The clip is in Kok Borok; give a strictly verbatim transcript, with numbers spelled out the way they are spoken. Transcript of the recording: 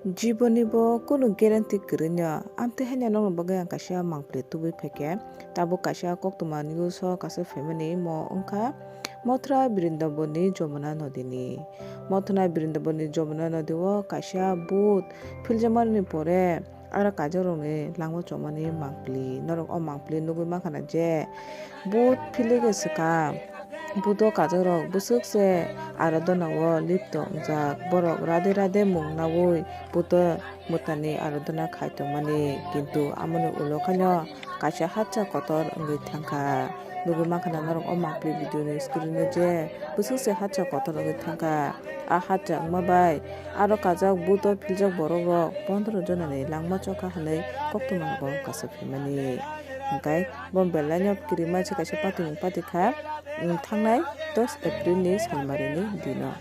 Jiboni bo kunu guarantee kwrwino, amtwi haino nokni bagwi ang kaisa mangpli tubui phaikhe, tabuk kaisa koktwma news o kaisa phaimani mo wngkha Mathura Brindaboni Jamuna Nodini. Mathura Brindaboni Jamuna Nodi o kaisa but philjakmani pore aro kaijakrokni langma chomani mangpli, norok o mangpli nugwi mankha na je but philikhe swkang. Budo kajakrok bwswk se aradhana o lipto wngjak. Borok radhe radhe mung naui budo mwtani aradhana khai tongmani, kintu amoni ulo khaino kaisa hatsa kotor wngwi thangkha. Nugwi mankha na norok o mangpli video ni screen o je bwswk se hatsa kotor wngwi thangkha. A hatsa wngma bai aro kajak budo philjak borok rok pondro jona ni langma chokha hwnwi koktwma rogo kaisa phaimani. Hwnkhe bo belai no kirima se kaisa party ni party kha, mm, thangnai dos April ni salmari ni dino.